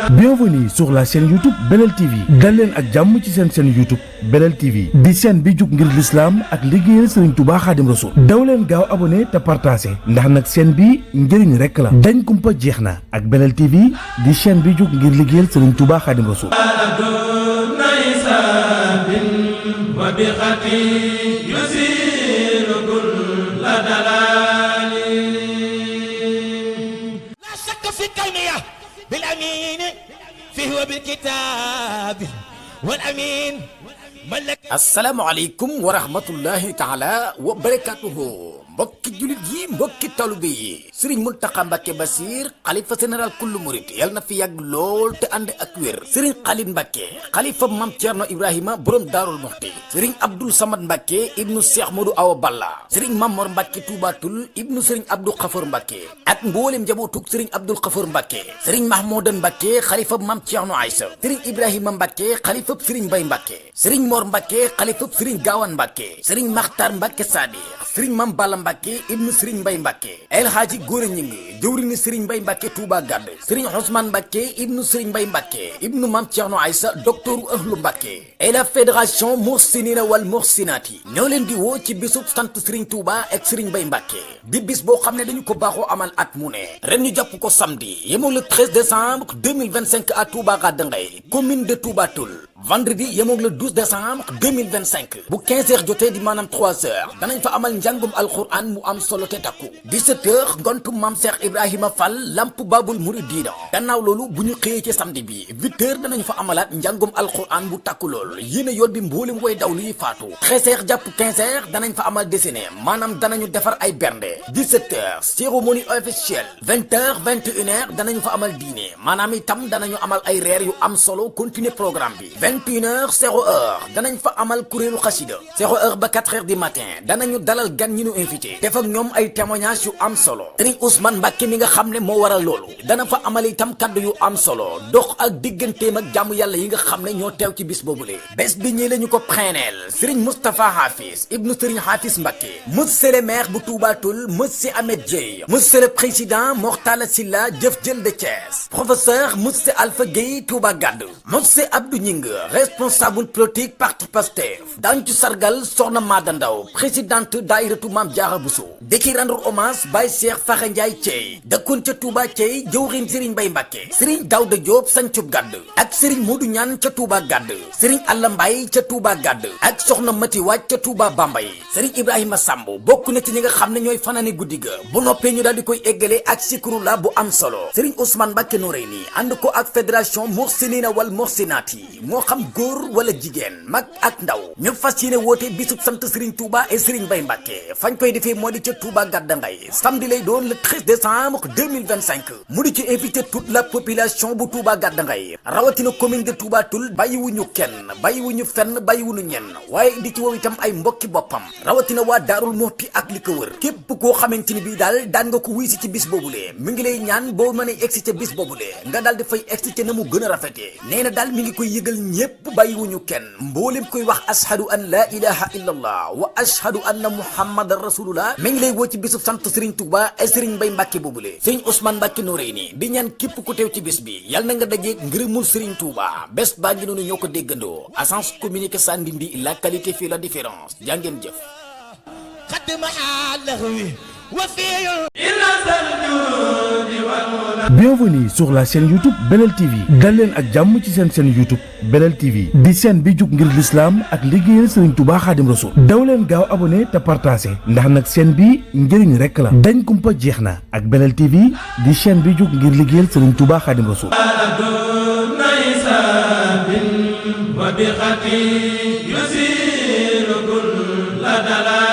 Bienvenue sur la chaîne YouTube Belel TV dal leen ak jàmm ci seen chaîne YouTube Belel TV di chaîne bi jug ngir l'islam ak liggéeyal Serigne Touba Khadim Rasoul daw leen gaaw abonné te partagé ndax nag chaîne bi njëriñ rek la dañ kumpa jeex na ak Belel TV di chaîne bi jug ngir liggéeyal Serigne Touba Khadim Rasoul. بالأمين فيه بالكتاب والأمين asalaamaaleykum wa rahmatullahi taala wa barakatuhu mbokki julit yi mbokki taalibe yi Serigne Mountakha Mbacké Bassir xalifa général kullu murid yal na fi yàgg lool te ànd ak wér Serigne Khalid Mbacké xalifa Mame Thierno Ibrahima borom Daarul Muxti Serigne Abdoul Samad Mbacké ibnu Cheikh Modou Awa Balla Serigne Mamor Mbacké Toubatul ibnu Serigne Abdou Khafour Mbacké ak mboolem njabootug Serigne Abdoul Khafour Mbacké Serigne Mahmoudan Mbacké xalifa Mame Thierno Aïssa Serigne Ibrahima Mbacké xalifa Serigne Mbaye Mbacké Serigne Mor Mbacké xalifa Serigne Gawane Mbacké Serigne Makhtar Mbacké Sadi Serigne Mame Balla Mbacké ibnu Serigne Mbaye Mbacké El Hadji Gora Gningue jëwriñu Serigne Mbaye Mbacké Touba Gade Serigne Ousmane Mbacké ibnu Serigne Mbaye Mbacké ibnu Mame Thierno Aïssa docteur ahlu Mbacké et la fédération Moussinina wal Moussinati ñoo leen di woo ci bisub sant Serigne Touba ak Serigne Mbaye Mbacké di bis boo xam ne dañu ko baaxoo amal at mu ne ren ñu jàpp ko samedi yemoo le 13 décembre 2025 à Touba Gade Ngay commune de Touba Toul vendredi yemoog le 12 décembre 2025 bu 15h jotee di maanaam 3h danañ fa amal njàngum alquran mu am solo te takku 17h ngontu Mame Cheikh Ibrahima Fall lamp Babul Mouridina gannaaw loolu bu ñu xëyee ci samedi bi 8h danañ fa amalaat njàngum alquran bu takku lool yéen a yor bi mboolem way daw luy faatu 13h jàpp 15h danañ fa amal dessiné maanaam danañu defar ay bernde 17h cérémonie officielle 20h 21h danañu fa amal dîner maanaam itam danañu amal ay reer yu am solo continuer programme bi 21h 0h danañ fa amal kuréelu xasida 0h ba 4h du matin danañu dalal gan ñi ñu invité def ak ñoom ay témoignages yu am solo Serigne Ousmane Mbacké mi nga xam ne moo waral loolu dana fa amal itam kaddu yu am solo dox ak digganteem ak jàmm yàlla yi nga xam ne ñoo teew ci bis boobule bés bi ñii la ñu ko preneel Serigne Moustapha Hafiz ibnu Serigne Hafiz Mbacké monsieur le maire bu Touba Toul monsieur Ahmed Dieye monsieur le président Mortala Silla jëf jël de Thiès professeur monsieur Alpha Gueye Touba Gade monsieur Abdou Gningue responsable politique parti Pastef daañu ci sargal soxna Mada Ndaw présidente daayiratu Mame Diarra Bousso di ci rendre hommage Baye Cheikh Fakhe Ndiaye Thiey dëkkoon ca Touba Thiey jëwriñ Serigne Mbaye Mbacké Serigne Daouda Diop sancub Gade ak Serigne Modou Niane ca Touba Gade Serigne Alla Mbaye ca Touba Gade ak soxna Mati Waaj ca Touba Bambay Serigne Ibrahima Samb bokk na ci ñi nga xam ne ñooy fanaane guddi ga bu noppee ñu daal di koy eggale ak sikurula bu am solo Serigne Ousmane Mbacké Noreyni ànd ko ak fédération Moussinina wal Moussinati moo xam góor wala jigéen mag ak ndaw ñu fas yéene woote bisub sant Serigne Touba et Serigne Mbaye Mbacké fañ koy defee moo di ca Touba Gade Ngay samedi lay doon le 13 décembre 2025 mu di ci invité toute la population bu Touba Gade Ngay rawatina commune de Touba Toul bàyyiwuñu kenn bàyyiwuñu fenn bàyyiwuñu ñenn waaye di ci woo itam ay mbokki boppam rawatina waa Daarul Muxti ak li ko wër képp koo xamante ni bii daal daan nga ko wuy si ci bis boobule mi ngi lay ñaan boo mënee egsi ca bis boobule nga daal di fay egsi ca na mu gën a rafetee nee na daal mi ngi koy yëgal ñépp bàyyiwuñu kenn mboolem koy wax ashhadu an la ilaha illa allah wa ashhadu anna muhammadan rasulullah mi ngi lay woo ci bisub sant Serigne Touba et Serigne Mbaye Mbacké boobule Serigne Ousmane Mbacké Noreyni di ñaan képp ku teew ci bis bi yàlla na nga dajeeg ngërëmul Serigne Touba bés baa ngi noonu ñoo ko déggandoo agence communiqué Sandindi la qualité fait la différence jàngeen jëf Bienvenue sur la chaîne YouTube Belel TV dal leen ak jàmm ci seen chaîne YouTube Belel TV di chaîne bi jug ngir l'islam ak liggéeyal Serigne Touba Khadim Rasoul daw leen gaaw abonné te partagé ndax nag chaîne bi njëriñ rek la dañ kumpa jeex na ak Belel TV di chaîne bi jug ngir liggéeyal Serigne Touba Khadim Rasoul. وبخطي يسير كل دلال